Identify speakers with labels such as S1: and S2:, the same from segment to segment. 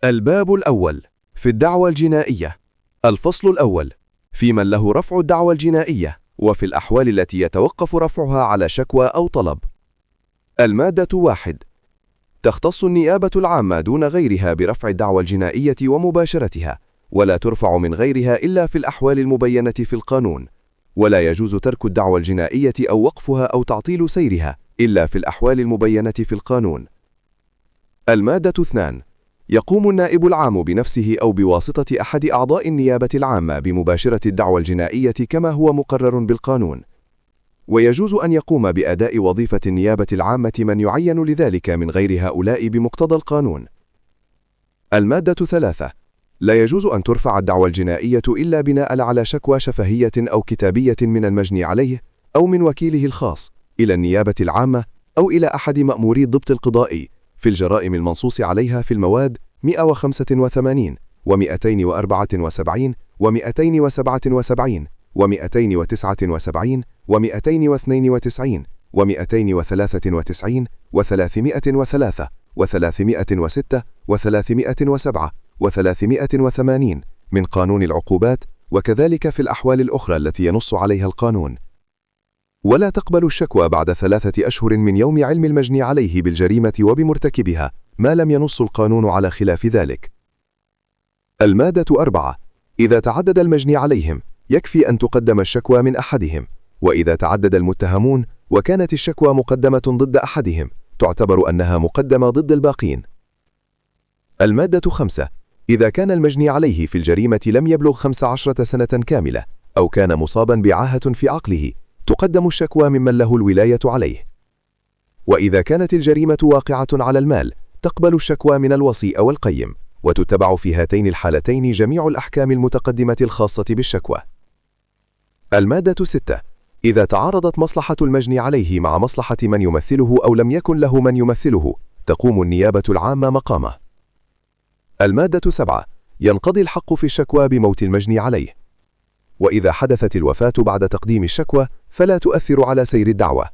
S1: الباب الأول في الدعوى الجنائية. الفصل الأول في من له رفع الدعوى الجنائية وفي الأحوال التي يتوقف رفعها على شكوى أو طلب. المادة 1. تختص النيابة العامة دون غيرها برفع الدعوى الجنائية ومباشرتها، ولا ترفع من غيرها إلا في الأحوال المبينة في القانون، ولا يجوز ترك الدعوى الجنائية أو وقفها أو تعطيل سيرها إلا في الأحوال المبينة في القانون. المادة 2. يقوم النائب العام بنفسه أو بواسطة أحد أعضاء النيابة العامة بمباشرة الدعوى الجنائية كما هو مقرر بالقانون، ويجوز أن يقوم بأداء وظيفة النيابة العامة من يعين لذلك من غير هؤلاء بمقتضى القانون. المادة 3. لا يجوز أن ترفع الدعوى الجنائية إلا بناء على شكوى شفهية أو كتابية من المجني عليه أو من وكيله الخاص إلى النيابة العامة أو إلى أحد مأموري الضبط القضائي في الجرائم المنصوص عليها في المواد 185 و274 و277 و279 و292 و293 و303 و306 و307 و380 من قانون العقوبات، وكذلك في الأحوال الأخرى التي ينص عليها القانون. ولا تقبل الشكوى بعد 3 أشهر من يوم علم المجني عليه بالجريمة وبمرتكبها ما لم ينص القانون على خلاف ذلك. المادة 4. إذا تعدد المجني عليهم يكفي أن تقدم الشكوى من أحدهم، وإذا تعدد المتهمون وكانت الشكوى مقدمة ضد أحدهم تعتبر أنها مقدمة ضد الباقين. المادة 5. إذا كان المجني عليه في الجريمة لم يبلغ 15 سنة كاملة أو كان مصابا بعاهة في عقله تقدم الشكوى ممن له الولاية عليه. وإذا كانت الجريمة واقعة على المال تقبل الشكوى من الوصي أو القيم، وتتبع في هاتين الحالتين جميع الأحكام المتقدمة الخاصة بالشكوى. المادة 6. إذا تعارضت مصلحة المجني عليه مع مصلحة من يمثله أو لم يكن له من يمثله تقوم النيابة العامة مقامه. المادة 7. ينقضي الحق في الشكوى بموت المجني عليه، وإذا حدثت الوفاة بعد تقديم الشكوى فلا تؤثر على سير الدعوة.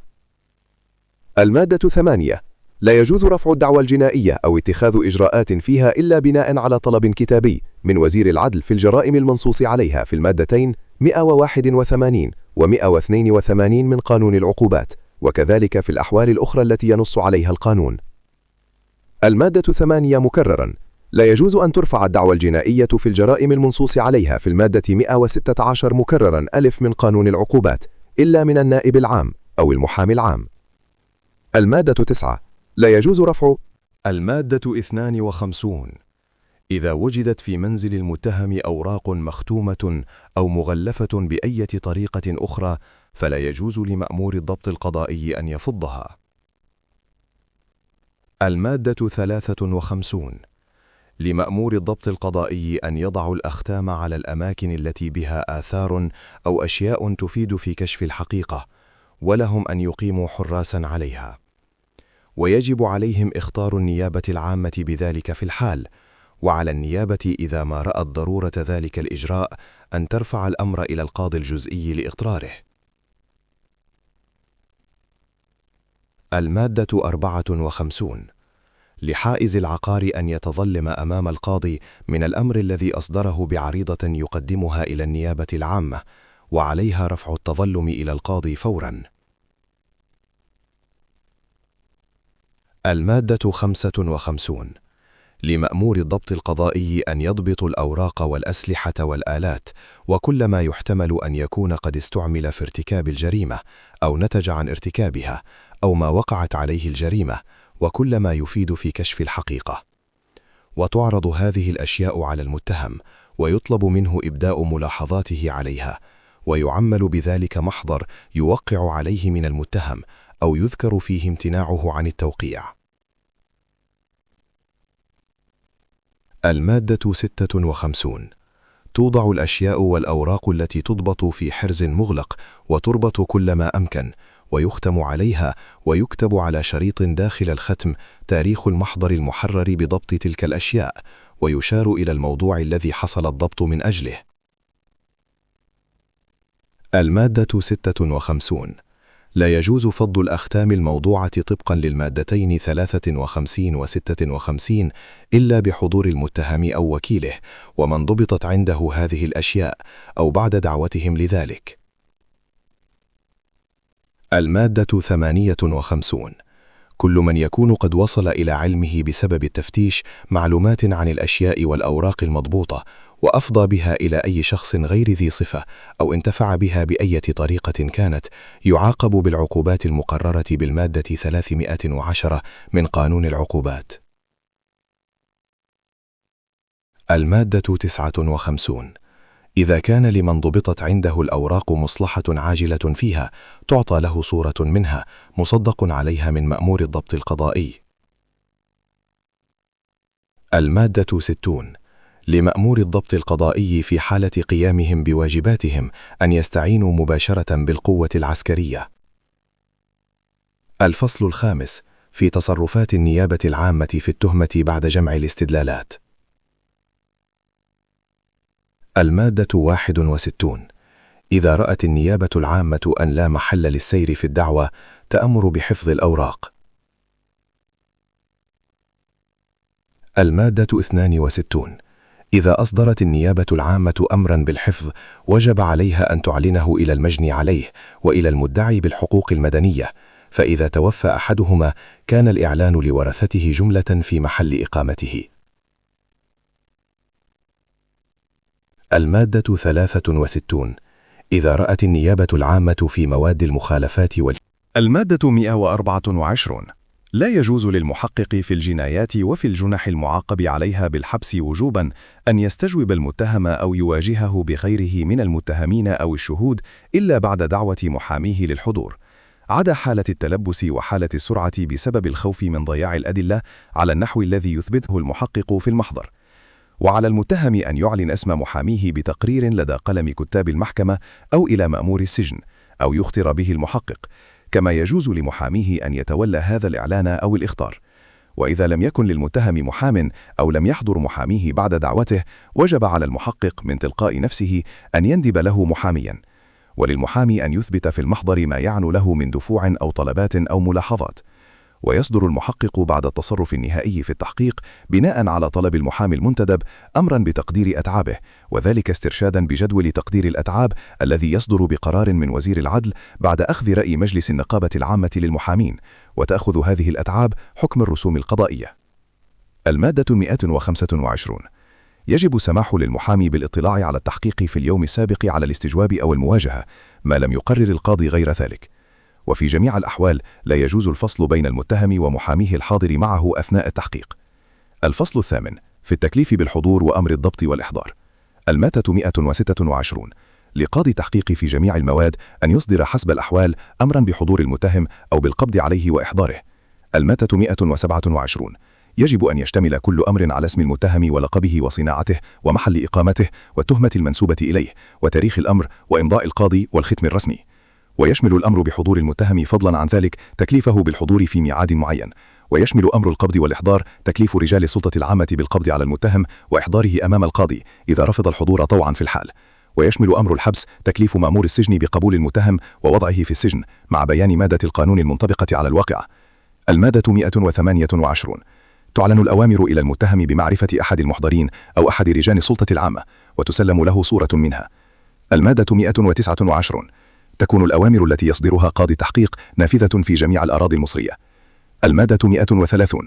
S1: المادة 8. لا يجوز رفع الدعوى الجنائية أو اتخاذ إجراءات فيها إلا بناء على طلب كتابي من وزير العدل في الجرائم المنصوص عليها في المادتين 181 و182 من قانون العقوبات، وكذلك في الأحوال الأخرى التي ينص عليها القانون. المادة 8 مكررا. لا يجوز أن ترفع الدعوى الجنائية في الجرائم المنصوص عليها في المادة 116 مكررا ألف من قانون العقوبات إلا من النائب العام أو المحامي العام. المادة 9. لا يجوز رفع.
S2: المادة 52. إذا وجدت في منزل المتهم أوراق مختومة أو مغلفة بأي طريقة أخرى فلا يجوز لمأمور الضبط القضائي أن يفضها. المادة 53. لمأمور الضبط القضائي أن يضع الأختام على الأماكن التي بها آثار أو أشياء تفيد في كشف الحقيقة، ولهم أن يقيموا حراسا عليها، ويجب عليهم إخطار النيابة العامة بذلك في الحال، وعلى النيابة إذا ما رأت ضرورة ذلك الإجراء أن ترفع الأمر إلى القاضي الجزئي لإقراره. المادة 54. لحائز العقار أن يتظلم أمام القاضي من الأمر الذي أصدره بعريضة يقدمها إلى النيابة العامة، وعليها رفع التظلم إلى القاضي فوراً. المادة 55. لمأمور الضبط القضائي أن يضبط الأوراق والأسلحة والآلات وكل ما يحتمل أن يكون قد استعمل في ارتكاب الجريمة أو نتج عن ارتكابها أو ما وقعت عليه الجريمة، وكل ما يفيد في كشف الحقيقة. وتعرض هذه الأشياء على المتهم ويطلب منه إبداء ملاحظاته عليها، ويعمل بذلك محضر يوقع عليه من المتهم أو يذكر فيه امتناعه عن التوقيع. المادة 56. توضع الأشياء والأوراق التي تضبط في حرز مغلق وتربط كلما أمكن، ويختم عليها ويكتب على شريط داخل الختم تاريخ المحضر المحرر بضبط تلك الأشياء، ويشار إلى الموضوع الذي حصل الضبط من أجله. المادة 56. لا يجوز فض الأختام الموضوعة طبقا للمادتين 53 و 56 إلا بحضور المتهم أو وكيله ومن ضبطت عنده هذه الأشياء أو بعد دعوتهم لذلك. المادة 58. كل من يكون قد وصل إلى علمه بسبب التفتيش معلومات عن الأشياء والأوراق المضبوطة وأفضى بها إلى أي شخص غير ذي صفة أو انتفع بها بأية طريقة كانت، يعاقب بالعقوبات المقررة بالمادة 310 من قانون العقوبات. المادة 59. إذا كان لمن ضبطت عنده الأوراق مصلحة عاجلة فيها، تعطى له صورة منها مصدق عليها من مأمور الضبط القضائي. المادة 60. لمأمور الضبط القضائي في حالة قيامهم بواجباتهم أن يستعينوا مباشرة بالقوة العسكرية. الفصل الخامس في تصرفات النيابة العامة في التهمة بعد جمع الاستدلالات. المادة 61. إذا رأت النيابة العامة أن لا محل للسير في الدعوى، تأمر بحفظ الأوراق. المادة 62. إذا أصدرت النيابة العامة أمرا بالحفظ، وجب عليها أن تعلنه إلى المجني عليه وإلى المدعي بالحقوق المدنية، فإذا توفى أحدهما كان الإعلان لورثته جملة في محل إقامته. المادة 63. إذا رأت النيابة العامة في مواد المخالفات
S3: المادة 124. لا يجوز للمحقق في الجنايات وفي الجنح المعاقب عليها بالحبس وجوبا أن يستجوب المتهم أو يواجهه بغيره من المتهمين أو الشهود إلا بعد دعوة محاميه للحضور، عدا حالة التلبس وحالة السرعة بسبب الخوف من ضياع الأدلة على النحو الذي يثبته المحقق في المحضر. وعلى المتهم أن يعلن اسم محاميه بتقرير لدى قلم كتاب المحكمة أو إلى مأمور السجن، أو يخطر به المحقق، كما يجوز لمحاميه أن يتولى هذا الإعلان أو الإخطار. وإذا لم يكن للمتهم محام أو لم يحضر محاميه بعد دعوته، وجب على المحقق من تلقاء نفسه أن يندب له محاميا، وللمحامي أن يثبت في المحضر ما يعن له من دفوع أو طلبات أو ملاحظات. ويصدر المحقق بعد التصرف النهائي في التحقيق بناء على طلب المحامي المنتدب أمرا بتقدير أتعابه، وذلك استرشادا بجدول تقدير الأتعاب الذي يصدر بقرار من وزير العدل بعد أخذ رأي مجلس النقابة العامة للمحامين، وتأخذ هذه الأتعاب حكم الرسوم القضائية. المادة 125. يجب سماح للمحامي بالاطلاع على التحقيق في اليوم السابق على الاستجواب أو المواجهة ما لم يقرر القاضي غير ذلك. وفي جميع الأحوال لا يجوز الفصل بين المتهم ومحاميه الحاضر معه أثناء التحقيق. الفصل الثامن في التكليف بالحضور وأمر الضبط والإحضار. المادة 126. لقاضي تحقيق في جميع المواد أن يصدر حسب الأحوال أمرا بحضور المتهم أو بالقبض عليه وإحضاره. المادة 127. يجب أن يشتمل كل أمر على اسم المتهم ولقبه وصناعته ومحل إقامته والتهمة المنسوبة إليه وتاريخ الأمر وإمضاء القاضي والختم الرسمي. ويشمل الأمر بحضور المتهم فضلا عن ذلك تكليفه بالحضور في ميعاد معين. ويشمل أمر القبض والإحضار تكليف رجال السلطة العامة بالقبض على المتهم وإحضاره أمام القاضي إذا رفض الحضور طوعا في الحال. ويشمل أمر الحبس تكليف مأمور السجن بقبول المتهم ووضعه في السجن مع بيان مادة القانون المنطبقة على الواقع. المادة 128. تعلن الأوامر إلى المتهم بمعرفة أحد المحضرين أو أحد رجال السلطة العامة وتسلم له صورة منها. المادة 129. تكون الأوامر التي يصدرها قاضي التحقيق نافذة في جميع الأراضي المصرية. المادة 130.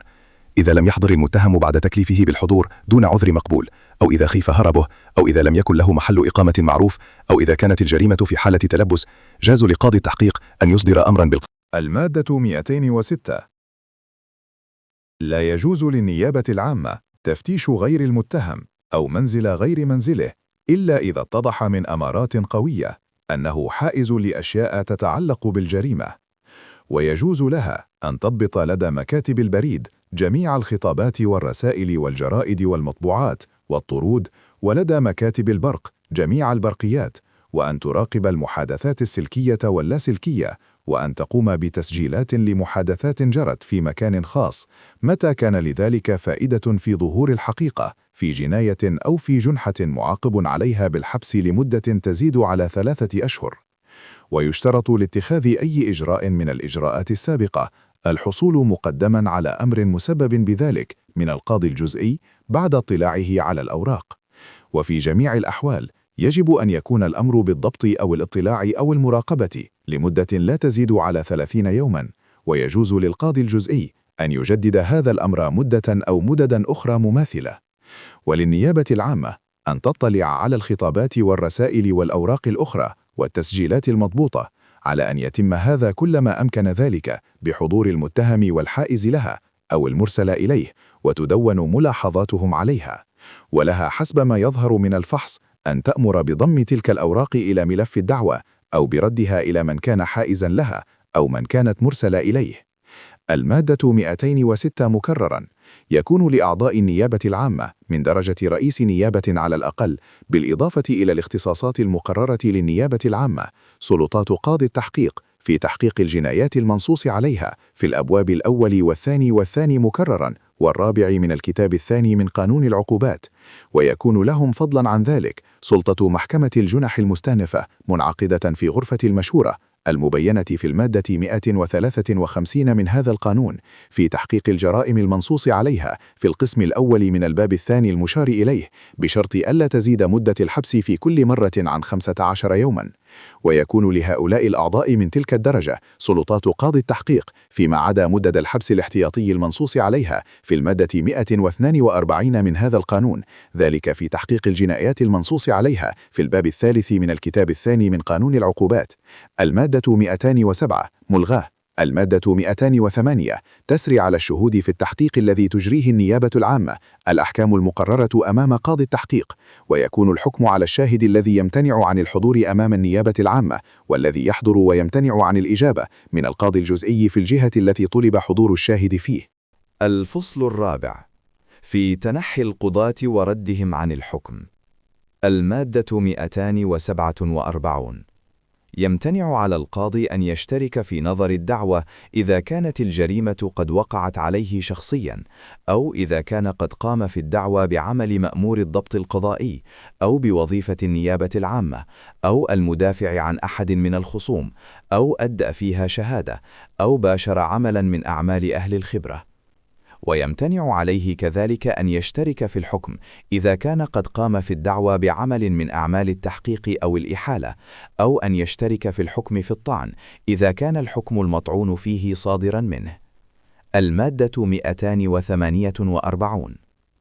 S3: إذا لم يحضر المتهم بعد تكليفه بالحضور دون عذر مقبول، أو إذا خيف هربه، أو إذا لم يكن له محل إقامة معروف، أو إذا كانت الجريمة في حالة تلبس، جاز لقاضي التحقيق أن يصدر أمرا
S4: المادة 206. لا يجوز للنيابة العامة تفتيش غير المتهم أو منزل غير منزله إلا إذا اتضح من أمارات قوية أنه حائز لأشياء تتعلق بالجريمة. ويجوز لها أن تضبط لدى مكاتب البريد جميع الخطابات والرسائل والجرائد والمطبوعات والطرود، ولدى مكاتب البرق جميع البرقيات، وأن تراقب المحادثات السلكية واللاسلكية، وأن تقوم بتسجيلات لمحادثات جرت في مكان خاص متى كان لذلك فائدة في ظهور الحقيقة في جناية أو في جنحة معاقب عليها بالحبس لمدة تزيد على 3 أشهر. ويشترط لاتخاذ أي إجراء من الإجراءات السابقة الحصول مقدما على أمر مسبب بذلك من القاضي الجزئي بعد اطلاعه على الأوراق. وفي جميع الأحوال يجب أن يكون الأمر بالضبط أو الاطلاع أو المراقبة لمدة لا تزيد على 30 يوما، ويجوز للقاضي الجزئي أن يجدد هذا الأمر مدة أو مددا أخرى مماثلة. وللنيابة العامة أن تطلع على الخطابات والرسائل والأوراق الأخرى والتسجيلات المضبوطة، على أن يتم هذا كلما أمكن ذلك بحضور المتهم والحائز لها أو المرسل إليه، وتدون ملاحظاتهم عليها. ولها حسب ما يظهر من الفحص أن تأمر بضم تلك الأوراق إلى ملف الدعوة أو بردها إلى من كان حائزا لها أو من كانت مرسلة إليه. المادة 206 مكررا يكون لأعضاء النيابة العامة من درجة رئيس نيابة على الأقل، بالإضافة إلى الاختصاصات المقررة للنيابة العامة، سلطات قاضي التحقيق في تحقيق الجنايات المنصوص عليها في الأبواب الأول والثاني مكررا والرابع من الكتاب الثاني من قانون العقوبات. ويكون لهم فضلا عن ذلك سلطة محكمة الجنح المستأنفة منعقدة في غرفة المشورة المبينة في المادة 153 من هذا القانون في تحقيق الجرائم المنصوص عليها في القسم الأول من الباب الثاني المشار إليه، بشرط ألا تزيد مدة الحبس في كل مرة عن 15 يوما. ويكون لهؤلاء الأعضاء من تلك الدرجة سلطات قاضي التحقيق فيما عدا مدد الحبس الاحتياطي المنصوص عليها في المادة 142 من هذا القانون، ذلك في تحقيق الجنايات المنصوص عليها في الباب الثالث من الكتاب الثاني من قانون العقوبات. المادة 207 ملغاة. المادة 208 تسري على الشهود في التحقيق الذي تجريه النيابة العامة الأحكام المقررة أمام قاضي التحقيق، ويكون الحكم على الشاهد الذي يمتنع عن الحضور أمام النيابة العامة والذي يحضر ويمتنع عن الإجابة من القاضي الجزئي في الجهة التي طلب حضور الشاهد فيه.
S1: الفصل الرابع في تنحي القضاة وردهم عن الحكم. المادة 247 يمتنع على القاضي أن يشترك في نظر الدعوة إذا كانت الجريمة قد وقعت عليه شخصيا، أو إذا كان قد قام في الدعوة بعمل مأمور الضبط القضائي، أو بوظيفة النيابة العامة، أو المدافع عن أحد من الخصوم، أو أدى فيها شهادة، أو باشر عملا من أعمال أهل الخبرة. ويمتنع عليه كذلك أن يشترك في الحكم إذا كان قد قام في الدعوى بعمل من أعمال التحقيق أو الإحالة، أو أن يشترك في الحكم في الطعن إذا كان الحكم المطعون فيه صادرا منه. المادة 248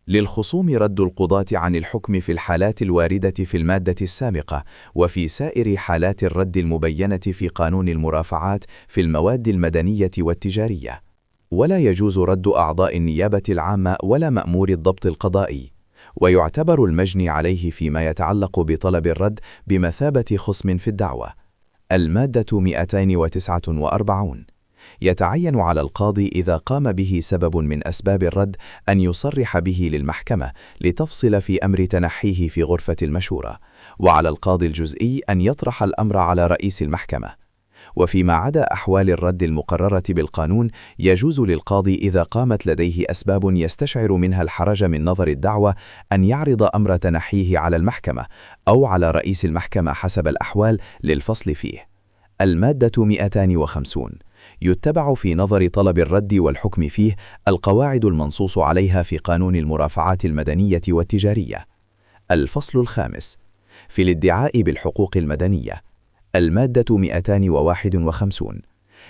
S1: للخصوم رد القضاة عن الحكم في الحالات الواردة في المادة السابقة وفي سائر حالات الرد المبينة في قانون المرافعات في المواد المدنية والتجارية. ولا يجوز رد أعضاء النيابة العامة ولا مأمور الضبط القضائي، ويعتبر المجني عليه فيما يتعلق بطلب الرد بمثابة خصم في الدعوة. المادة 249 يتعين على القاضي إذا قام به سبب من أسباب الرد أن يصرح به للمحكمة لتفصل في أمر تنحيه في غرفة المشورة، وعلى القاضي الجزئي أن يطرح الأمر على رئيس المحكمة. وفيما عدا أحوال الرد المقررة بالقانون يجوز للقاضي إذا قامت لديه أسباب يستشعر منها الحرج من نظر الدعوة أن يعرض أمر تنحيه على المحكمة أو على رئيس المحكمة حسب الأحوال للفصل فيه. المادة 250 يتبع في نظر طلب الرد والحكم فيه القواعد المنصوص عليها في قانون المرافعات المدنية والتجارية. الفصل الخامس في الادعاء بالحقوق المدنية. المادة 251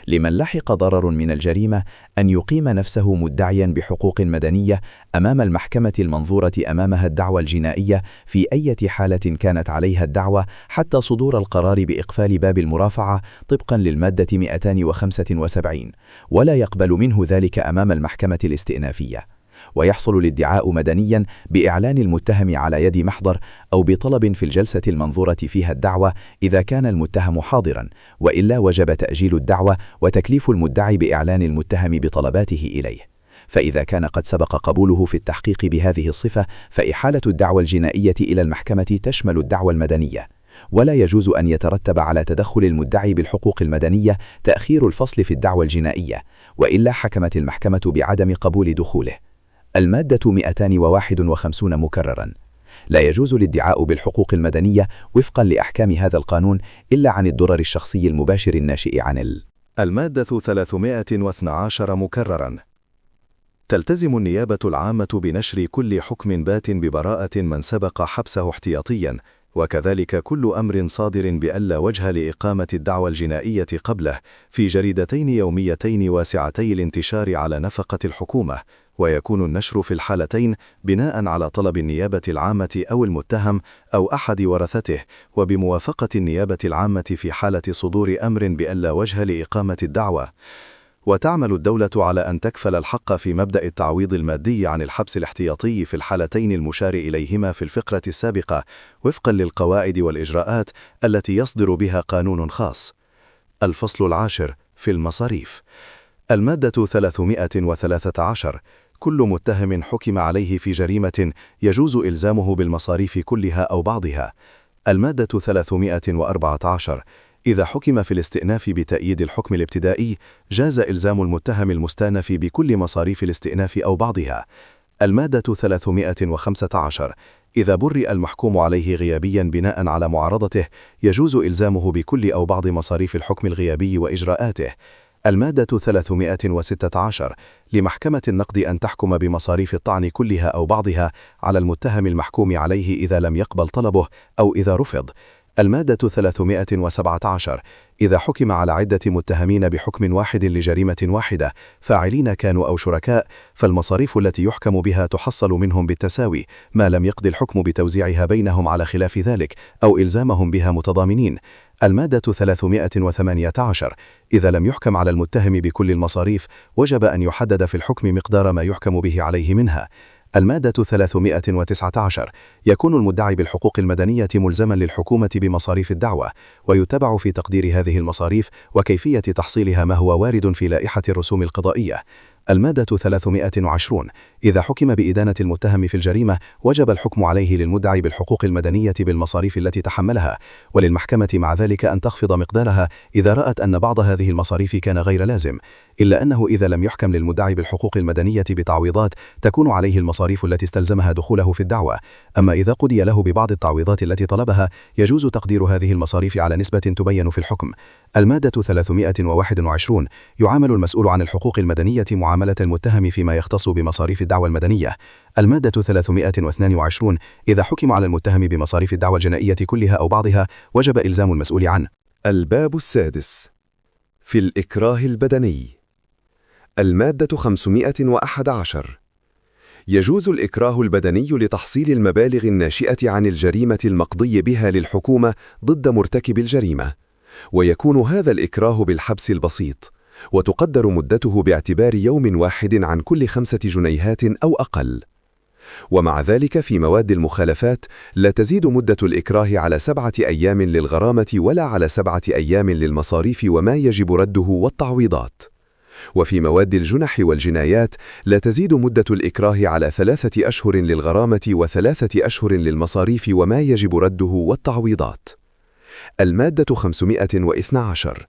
S1: لمن لحق ضرر من الجريمة أن يقيم نفسه مدعيا بحقوق مدنية أمام المحكمة المنظورة أمامها الدعوى الجنائية في أي حالة كانت عليها الدعوة حتى صدور القرار بإقفال باب المرافعة طبقا للمادة 275، ولا يقبل منه ذلك أمام المحكمة الاستئنافية. ويحصل الادعاء مدنيا بإعلان المتهم على يد محضر أو بطلب في الجلسة المنظورة فيها الدعوة إذا كان المتهم حاضرا، وإلا وجب تأجيل الدعوة وتكليف المدعي بإعلان المتهم بطلباته إليه. فإذا كان قد سبق قبوله في التحقيق بهذه الصفة فإحالة الدعوى الجنائية إلى المحكمة تشمل الدعوى المدنية. ولا يجوز أن يترتب على تدخل المدعي بالحقوق المدنية تأخير الفصل في الدعوى الجنائية، وإلا حكمت المحكمة بعدم قبول دخوله. المادة 251 مكررا
S5: لا يجوز الادعاء بالحقوق المدنية وفقا لأحكام هذا القانون إلا عن الضرر الشخصي المباشر الناشئ عن
S3: المادة 312 مكررا. تلتزم النيابة العامة بنشر كل حكم بات ببراءة من سبق حبسه احتياطيا، وكذلك كل أمر صادر بأن لا وجه لإقامة الدعوى الجنائية قبله في جريدتين يوميتين واسعتي الانتشار على نفقة الحكومة، ويكون النشر في الحالتين بناء على طلب النيابة العامة أو المتهم أو أحد ورثته، وبموافقة النيابة العامة في حالة صدور أمر بأن لا وجه لإقامة الدعوى. وتعمل الدولة على أن تكفل الحق في مبدأ التعويض المادي عن الحبس الاحتياطي في الحالتين المشار إليهما في الفقرة السابقة، وفقا للقواعد والإجراءات التي يصدر بها قانون خاص. الفصل العاشر في المصاريف. المادة 313. كل متهم حكم عليه في جريمة يجوز إلزامه بالمصاريف كلها أو بعضها. المادة 314. إذا حكم في الاستئناف بتأييد الحكم الابتدائي جاز إلزام المتهم المستأنف بكل مصاريف الاستئناف أو بعضها. المادة 315. إذا برئ المحكوم عليه غيابيا بناء على معارضته يجوز إلزامه بكل أو بعض مصاريف الحكم الغيابي وإجراءاته. المادة 316. لمحكمة النقد أن تحكم بمصاريف الطعن كلها أو بعضها على المتهم المحكوم عليه إذا لم يقبل طلبه أو إذا رفض. المادة 317. إذا حكم على عدة متهمين بحكم واحد لجريمة واحدة فاعلين كانوا أو شركاء، فالمصاريف التي يحكم بها تحصل منهم بالتساوي ما لم يقضي الحكم بتوزيعها بينهم على خلاف ذلك أو إلزامهم بها متضامنين. المادة 318. إذا لم يحكم على المتهم بكل المصاريف وجب أن يحدد في الحكم مقدار ما يحكم به عليه منها. المادة 319. يكون المدعي بالحقوق المدنية ملزما للحكومة بمصاريف الدعوة، ويتبع في تقدير هذه المصاريف وكيفية تحصيلها ما هو وارد في لائحة الرسوم القضائية. المادة 320. إذا حكم بإدانة المتهم في الجريمة وجب الحكم عليه للمدعي بالحقوق المدنية بالمصاريف التي تحملها، وللمحكمة مع ذلك أن تخفض مقدارها إذا رأت أن بعض هذه المصاريف كان غير لازم، إلا أنه إذا لم يحكم للمدعي بالحقوق المدنية بتعويضات تكون عليه المصاريف التي استلزمها دخوله في الدعوة. أما إذا قضي له ببعض التعويضات التي طلبها يجوز تقدير هذه المصاريف على نسبة تبين في الحكم. المادة 321. يعامل المسؤول عن الحقوق المدنية معاملة المتهم فيما يختص بمصاريف الدعوى المدنية. المادة 322. إذا حكم على المتهم بمصاريف الدعوى الجنائية كلها أو بعضها وجب إلزام المسؤول عنه.
S2: الباب السادس في الإكراه البدني. المادة 511. يجوز الإكراه البدني لتحصيل المبالغ الناشئة عن الجريمة المقضي بها للحكومة ضد مرتكب الجريمة، ويكون هذا الإكراه بالحبس البسيط، وتقدر مدته باعتبار يوم واحد عن كل 5 جنيهات أو أقل. ومع ذلك في مواد المخالفات لا تزيد مدة الإكراه على 7 أيام للغرامة ولا على 7 أيام للمصاريف وما يجب رده والتعويضات. وفي مواد الجنح والجنايات لا تزيد مدة الإكراه على 3 أشهر للغرامة و3 أشهر للمصاريف وما يجب رده والتعويضات. المادة 512.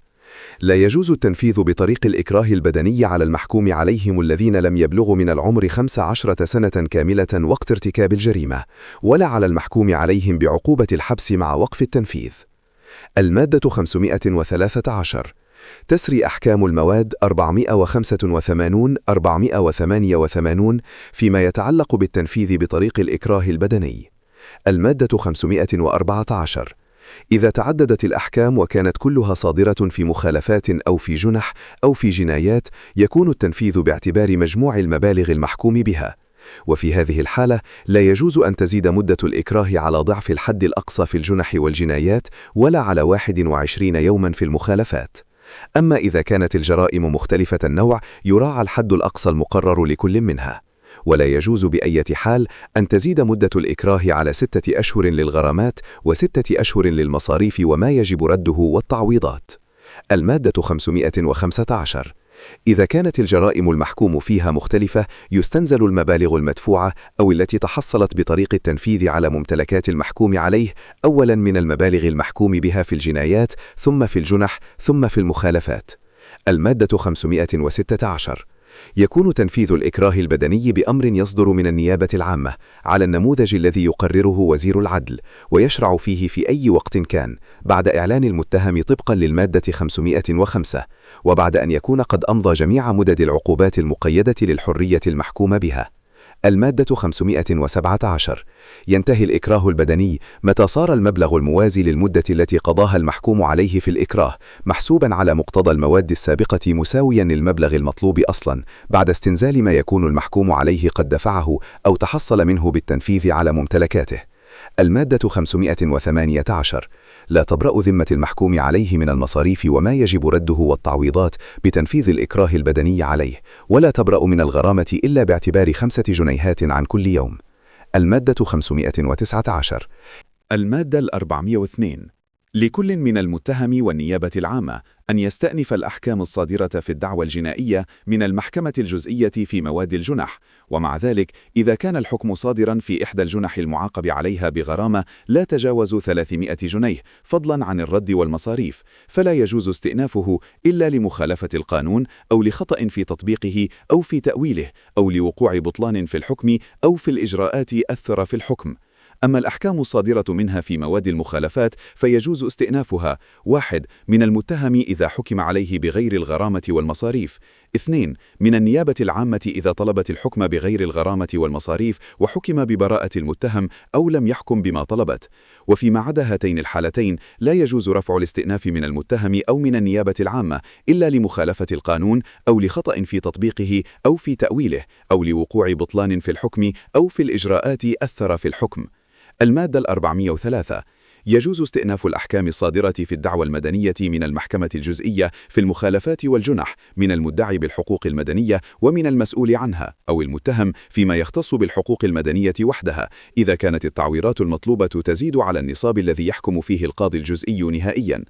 S2: لا يجوز التنفيذ بطريق الإكراه البدني على المحكوم عليهم الذين لم يبلغوا من العمر 15 سنة كاملة وقت ارتكاب الجريمة، ولا على المحكوم عليهم بعقوبة الحبس مع وقف التنفيذ. المادة 513. تسري أحكام المواد 485 488 فيما يتعلق بالتنفيذ بطريق الإكراه البدني. المادة 514. إذا تعددت الأحكام وكانت كلها صادرة في مخالفات أو في جنح أو في جنايات يكون التنفيذ باعتبار مجموع المبالغ المحكوم بها، وفي هذه الحالة لا يجوز أن تزيد مدة الإكراه على ضعف الحد الأقصى في الجنح والجنايات ولا على 21 يوما في المخالفات. أما إذا كانت الجرائم مختلفة النوع يراعى الحد الأقصى المقرر لكل منها، ولا يجوز بأية حال أن تزيد مدة الإكراه على 6 أشهر للغرامات و6 أشهر للمصاريف وما يجب رده والتعويضات. المادة 515. إذا كانت الجرائم المحكوم فيها مختلفة يستنزل المبالغ المدفوعة أو التي تحصلت بطريق التنفيذ على ممتلكات المحكوم عليه أولا من المبالغ المحكوم بها في الجنايات ثم في الجنح ثم في المخالفات. المادة 516.
S1: يكون تنفيذ الإكراه البدني بأمر يصدر من النيابة العامة على النموذج الذي يقرره وزير العدل، ويشرع فيه في أي وقت كان بعد إعلان المتهم طبقا للمادة 505، وبعد أن يكون قد أمضى جميع مدد العقوبات المقيدة للحرية المحكوم بها. المادة 517. ينتهي الإكراه البدني متى صار المبلغ الموازي للمدة التي قضاها المحكوم عليه في الإكراه محسوبا على مقتضى المواد السابقة مساويا للمبلغ المطلوب أصلا، بعد استنزال ما يكون المحكوم عليه قد دفعه أو تحصل منه بالتنفيذ على ممتلكاته. المادة 518. لا تبرأ ذمة المحكوم عليه من المصاريف وما يجب رده والتعويضات بتنفيذ الإكراه البدني عليه، ولا تبرأ من الغرامة إلا باعتبار 5 جنيهات عن كل يوم. المادة 519.
S6: المادة 402. لكل من المتهم والنيابة العامة أن يستأنف الأحكام الصادرة في الدعوى الجنائية من المحكمة الجزئية في مواد الجنح، ومع ذلك إذا كان الحكم صادرا في إحدى الجنح المعاقب عليها بغرامة لا تجاوز 300 جنيه فضلا عن الرد والمصاريف، فلا يجوز استئنافه إلا لمخالفة القانون أو لخطأ في تطبيقه أو في تأويله أو لوقوع بطلان في الحكم أو في الإجراءات أثر في الحكم. أما الأحكام الصادرة منها في مواد المخالفات فيجوز استئنافها: 1. من المتهم إذا حكم عليه بغير الغرامة والمصاريف. 2. من النيابة العامة إذا طلبت الحكم بغير الغرامة والمصاريف وحكم ببراءة المتهم أو لم يحكم بما طلبت. وفيما عدا هاتين الحالتين لا يجوز رفع الاستئناف من المتهم أو من النيابة العامة إلا لمخالفة القانون أو لخطأ في تطبيقه أو في تأويله أو لوقوع بطلان في الحكم أو في الإجراءات أثر في الحكم. المادة 403. يجوز استئناف الأحكام الصادرة في الدعوى المدنية من المحكمة الجزئية في المخالفات والجنح من المدعي بالحقوق المدنية ومن المسؤول عنها أو المتهم فيما يختص بالحقوق المدنية وحدها، إذا كانت التعويضات المطلوبة تزيد على النصاب الذي يحكم فيه القاضي الجزئي نهائيا.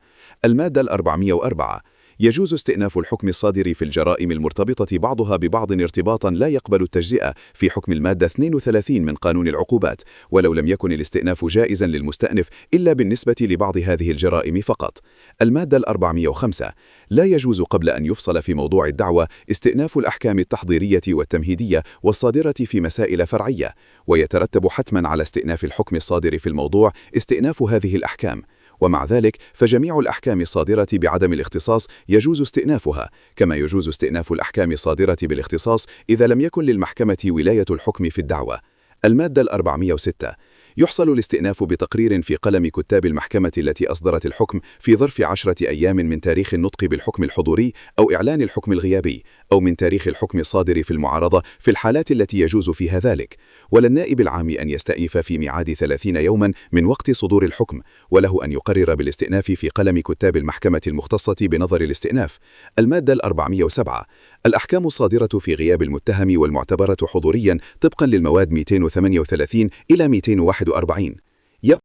S6: المادة 404. يجوز استئناف الحكم الصادر في الجرائم المرتبطة بعضها ببعض ارتباطا لا يقبل التجزئة في حكم المادة 32 من قانون العقوبات، ولو لم يكن الاستئناف جائزا للمستأنف إلا بالنسبة لبعض هذه الجرائم فقط. المادة 405. لا يجوز قبل أن يفصل في موضوع الدعوى استئناف الأحكام التحضيرية والتمهيدية والصادرة في مسائل فرعية، ويترتب حتما على استئناف الحكم الصادر في الموضوع استئناف هذه الأحكام، ومع ذلك فجميع الأحكام الصادرة بعدم الاختصاص يجوز استئنافها، كما يجوز استئناف الأحكام الصادرة بالاختصاص إذا لم يكن للمحكمة ولاية الحكم في الدعوى. المادة 406. يحصل الاستئناف بتقرير في قلم كتاب المحكمة التي أصدرت الحكم في ظرف 10 أيام من تاريخ النطق بالحكم الحضوري أو إعلان الحكم الغيابي، أو من تاريخ الحكم الصادر في المعارضة في الحالات التي يجوز فيها ذلك. وللنائب العام أن يستأنف في ميعاد 30 يوما من وقت صدور الحكم، وله أن يقرر بالاستئناف في قلم كتاب المحكمة المختصة بنظر الاستئناف. المادة 407. الأحكام الصادرة في غياب المتهم والمعتبرة حضوريا طبقا للمواد 238 إلى 241.